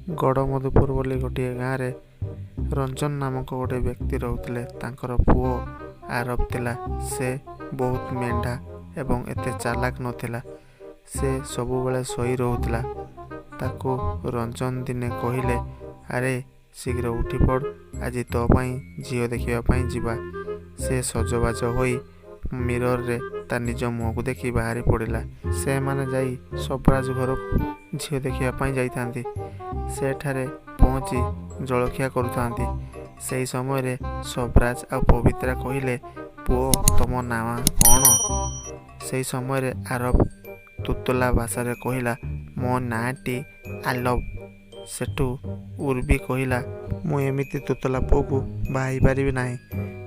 ଗଡ଼ମଧୁପୁର ବୋଲି ଗୋଟିଏ ଗାଁରେ ରଞ୍ଜନ ନାମକ ଗୋଟେ ବ୍ୟକ୍ତି ରହୁଥିଲେ। ତାଙ୍କର ପୁଅ ଆରବ ଥିଲା। ସେ ବହୁତ ମେଣ୍ଢା ଏବଂ ଏତେ ଚାଲାକ ନଥିଲା। ସେ ସବୁବେଳେ ଶୋଇ ରହୁଥିଲା। ତାକୁ ରଞ୍ଜନ ଦିନେ କହିଲେ, ଆରେ ଶୀଘ୍ର ଉଠିପଡ଼, ଆଜି ତୋ ପାଇଁ ଝିଅ ଦେଖିବା ପାଇଁ ଯିବା। ସେ ସଜବାଜ ହୋଇ ମିରରରେ ତା ନିଜ ମୁହଁକୁ ଦେଖି ବାହାରି ପଡ଼ିଲା। ସେମାନେ ଯାଇ ସବରାଜ ଘରକୁ ଝିଅ ଦେଖିବା ପାଇଁ ଯାଇଥାନ୍ତି। ସେଠାରେ ପହଞ୍ଚି ଜଳଖିଆ କରୁଥାନ୍ତି। ସେହି ସମୟରେ ସବରାଜ ଆଉ ପବିତ୍ରା କହିଲେ, ପୁଅ ତମ ନାଁ କ'ଣ? ସେହି ସମୟରେ ଆରବ ତୁତୁଲା ଭାଷାରେ କହିଲା, ମୋ ନାଁଟି ଆଲବ। ସେଠୁ ଉର୍ବୀ କହିଲା, ମୁଁ ଏମିତି ତୁତୁଲା ପୁଅକୁ ବାହା ହେଇପାରିବି ନାହିଁ।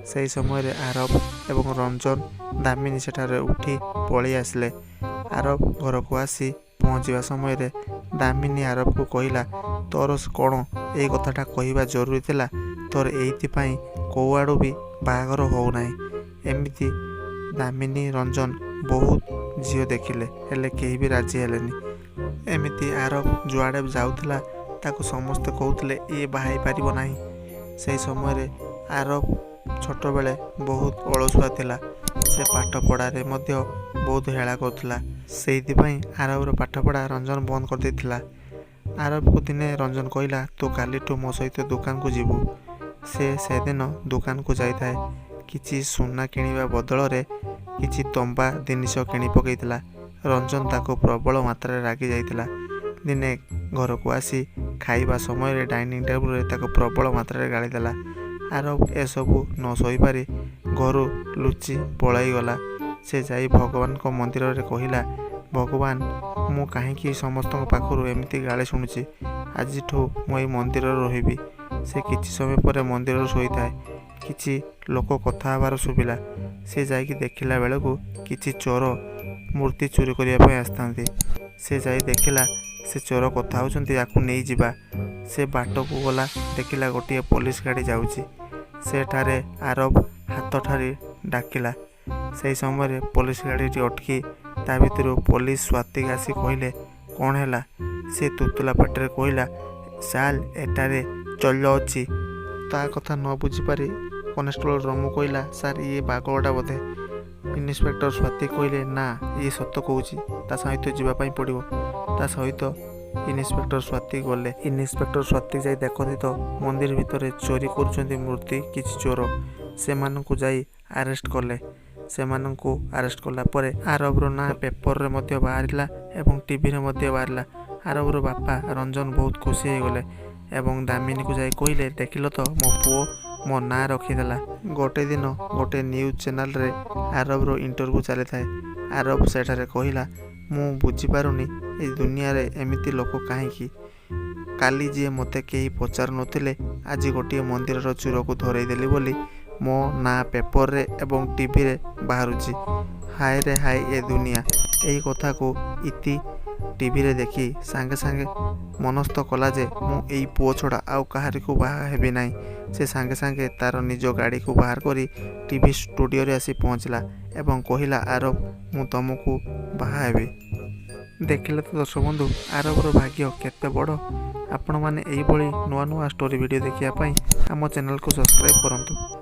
ସେହି ସମୟରେ ଆରବ ଏବଂ ରଞ୍ଜନ ଦାମିନୀ ସେଠାରେ ଉଠି ପଳେଇ ଆସିଲେ। ଆରବ ଘରକୁ ଆସି ପହଞ୍ଚିବା ସମୟରେ ଦାମିନୀ ଆରବକୁ କହିଲା, ତୋର କ'ଣ ଏଇ କଥାଟା କହିବା ଜରୁରୀ ଥିଲା? ତୋର ଏଇଥିପାଇଁ କୋଉଆଡ଼ୁ ବି ବାହାଘର ହଉନାହିଁ। ଏମିତି ଦାମିନୀ ରଞ୍ଜନ ବହୁତ ଝିଅ ଦେଖିଲେ, ହେଲେ କେହି ବି ରାଜି ହେଲେନି। ଏମିତି ଆରବ ଯୁଆଡ଼େ ଯାଉଥିଲା ତାକୁ ସମସ୍ତେ କହୁଥିଲେ ଇଏ ବାହା ହେଇପାରିବ ନାହିଁ। ସେହି ସମୟରେ ଆରବ ଛୋଟବେଳେ ବହୁତ ଅଳସୁଆ ଥିଲା। ସେ ପାଠ ପଢ଼ାରେ ମଧ୍ୟ ବହୁତ ହେଳା କରୁଥିଲା। ସେଇଥିପାଇଁ ଆରବର ପାଠପଢ଼ା ରଞ୍ଜନ ବନ୍ଦ କରିଦେଇଥିଲା। ଆରବକୁ ଦିନେ ରଞ୍ଜନ କହିଲା, ତୁ କାଲିଠୁ ମୋ ସହିତ ଦୋକାନକୁ ଯିବୁ। ସେ ସେଦିନ ଦୋକାନକୁ ଯାଇଥାଏ। କିଛି ସୁନା କିଣିବା ବଦଳରେ କିଛି ତମ୍ବା ଜିନିଷ କିଣି ପକାଇଥିଲା। ରଞ୍ଜନ ତାକୁ ପ୍ରବଳ ମାତ୍ରାରେ ରାଗି ଯାଇଥିଲା। ଦିନେ ଘରକୁ ଆସି ଖାଇବା ସମୟରେ ଡାଇନିଂ ଟେବୁଲରେ ତାକୁ ପ୍ରବଳ ମାତ୍ରାରେ ଗାଳିଦେଲା। ଆରବ ଏସବୁ ନ ସହିପାରି ଘରୁ ଲୁଚି ପଳାଇଗଲା। ସେ ଯାଇ ଭଗବାନଙ୍କ ମନ୍ଦିରରେ କହିଲା, ଭଗବାନ, ମୁଁ କାହିଁକି ସମସ୍ତଙ୍କ ପାଖରୁ ଏମିତି ଗାଳି ଶୁଣୁଛି? ଆଜିଠୁ ମୁଁ ଏଇ ମନ୍ଦିରରେ ରହିବି। ସେ କିଛି ସମୟ ପରେ ମନ୍ଦିରରେ ଶୋଇଥାଏ। କିଛି ଲୋକ କଥା ହେବାର ଶୁଭିଲା। ସେ ଯାଇକି ଦେଖିଲା ବେଳକୁ କିଛି ଚୋର ମୂର୍ତ୍ତି ଚୋରି କରିବା ପାଇଁ ଆସିଥାନ୍ତି। ସେ ଯାଇ ଦେଖିଲା ସେ ଚୋର କଥା ହେଉଛନ୍ତି, ୟାକୁ ନେଇଯିବା। ସେ ବାଟକୁ ଗଲା, ଦେଖିଲା ଗୋଟିଏ ପୋଲିସ ଗାଡ଼ି ଯାଉଛି। ସେଠାରେ ଆରବ ହାତ ଠାରି ଡାକିଲା। ସେହି ସମୟରେ ପୋଲିସ ଗାଡ଼ିଟି ଅଟକି ତା ଭିତରୁ ପୋଲିସ ସ୍ୱାତିକ ଆସି କହିଲେ, କ'ଣ ହେଲା? ସେ ତୁତୁଲା ପାଟିରେ କହିଲା, ସାର୍ ଏଠାରେ ଚଲ ଅଛି। ତା କଥା ନ ବୁଝିପାରି କନେଷ୍ଟବଳ ରମୁ କହିଲା, ସାର୍ ଇଏ ପାଗଳଟା ବୋଧେ। ଇନ୍ସପେକ୍ଟର ସ୍ୱାତି କହିଲେ, ନା ଇଏ ସତ କହୁଛି, ତା ସହିତ ଯିବା ପାଇଁ ପଡ଼ିବ। ତା ସହିତ ଇନ୍ସପେକ୍ଟର ସ୍ୱାତି ଗଲେ। ଇନ୍ସପେକ୍ଟର ସ୍ୱାତି ଯାଇ ଦେଖନ୍ତି ତ ମନ୍ଦିର ଭିତରେ ଚୋରି କରୁଛନ୍ତି ମୂର୍ତ୍ତି କିଛି ଚୋର। ସେମାନଙ୍କୁ ଯାଇ ଆରେଷ୍ଟ କଲେ। ସେମାନଙ୍କୁ ଆରେଷ୍ଟ କଲା ପରେ ଆରବର ନାଁ ପେପରରେ ମଧ୍ୟ ବାହାରିଲା ଏବଂ ଟିଭିରେ ମଧ୍ୟ ବାହାରିଲା। ଆରବର ବାପା ରଞ୍ଜନ ବହୁତ ଖୁସି ହେଇଗଲେ ଏବଂ ଦାମିନୀକୁ ଯାଇ କହିଲେ, ଦେଖିଲ ତ ମୋ ପୁଅ ମୋ ନାଁ ରଖିଦେଲା। ଗୋଟେ ଦିନ ଗୋଟେ ନ୍ୟୁଜ୍ ଚ୍ୟାନେଲରେ ଆରବର ଇଣ୍ଟରଭ୍ୟୁ ଚାଲିଥାଏ। ଆରବ ସେଠାରେ କହିଲା, ମୁଁ ବୁଝିପାରୁନି ଏ ଦୁନିଆରେ ଏମିତି ଲୋକ କାହିଁକି? କାଲି ଯିଏ ମୋତେ କେହି ପଚାରୁନଥିଲେ, ଆଜି ଗୋଟିଏ ମନ୍ଦିରର ଚୋରକୁ ଧରେଇଦେଲି ବୋଲି ମୋ ନାଁ ପେପରରେ ଏବଂ ଟିଭିରେ ବାହାରୁଛି। ହାୟ ରେ ହାୟ ଏ ଦୁନିଆ। ଏହି କଥାକୁ ଇତି ଟିଭିରେ ଦେଖି ସାଙ୍ଗେ ସାଙ୍ଗେ ମନସ୍ଥ କଲା ଯେ ମୁଁ ଏଇ ପୁଅ ଛଡ଼ା ଆଉ କାହାରିକୁ ବାହା ହେବି ନାହିଁ। ସେ ସାଙ୍ଗେ ସାଙ୍ଗେ ତାର ନିଜ ଗାଡ଼ିକୁ ବାହାର କରି ଟିଭି ଷ୍ଟୁଡ଼ିଓରେ ଆସି ପହଞ୍ଚିଲା ଏବଂ କହିଲା, ଆରବ, ମୁଁ ତମକୁ ବାହା ହେବି। ଦେଖିଲେ ତ ଦର୍ଶକ ବନ୍ଧୁ, ଆରବର ଭାଗ୍ୟ କେତେ ବଡ଼। ଆପଣମାନେ ଏଇଭଳି ନୂଆ ନୂଆ ଷ୍ଟୋରି ଭିଡ଼ିଓ ଦେଖିବା ପାଇଁ ଆମ ଚ୍ୟାନେଲକୁ ସବସ୍କ୍ରାଇବ୍ କରନ୍ତୁ।